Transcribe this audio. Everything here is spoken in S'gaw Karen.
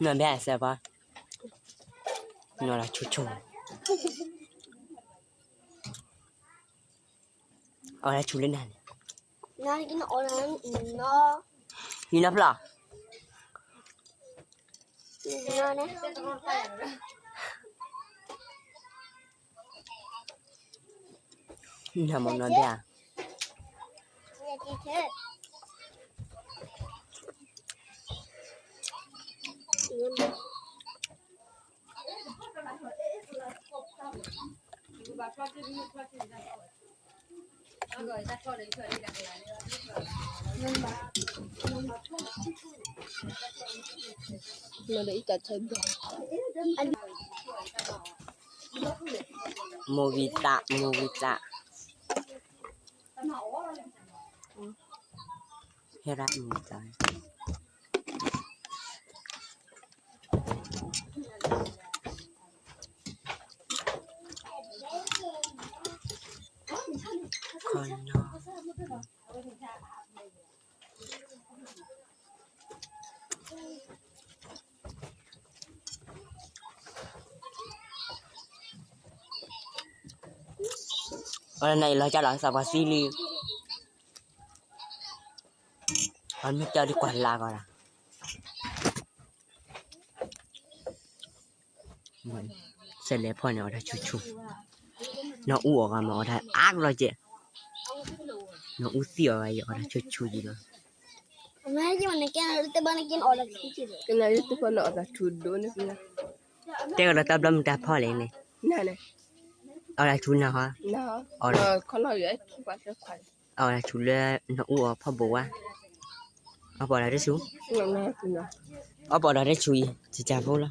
နီၢ်ဘဲအစဲးပှၤ, နီၢ်လီၤဆူၣ်ဆူၣ်, အီၣ်လၢဆူၣ်လၢနၤန့ၣ်, ဟံးနီဖျီၣ် နမ့ၢ်နီၢ်ဘဲဧါ, မိၢ်ဝံသး မိၢ်ဝံသး, ဟဲရၣ်မိၢ်ဝံသး ခီနီၤ, အီၤနအံၤလီၤကၢ်လီၤသးပှၤသံလံ, အီၤမ့ၢ်ကၢ်ဒ်ကွၢ်လၢကီးလီၤ, စဲးလဲၤဖီၣ်န့ၣ် အီၣ်တၢ်ဆူၣ်ဆူၣ်, နီၢ်အူအီၣ်ဂၤမ့ၢ်အီၣ်တၢ်အါကလီၤကဲး, နီၢ်အူသံအီၣ်ဂၤအံၤ အီၣ်တၢ်ဆူၣ်ဆူၣ်ယံၤလီၤ, ကနၣ်ယတဖီၣ်န့ၣ်အီၣ်တၢ်ထူၣ်ဒိၣ်န့ၣ်, တဲကဒီးတၢ်ဘျီမုၢ်တၢ်ဖီၣ်လဲၣ်န့ၣ်, အီၣ်တၢ်ဆူၣ်နၤဟီ, အီၣ်တၢ်ဆူၣ်လၢနီၢ်အူအီၣ်ဖီၣ်ဘိးဝါ, အီၣ်ပီၣ်တၢ်တဆူၣ်, အီၣ်ပီၣ်တၢ်တဆူၣ်အံၤ ကကၢ်ဖိလီၤ,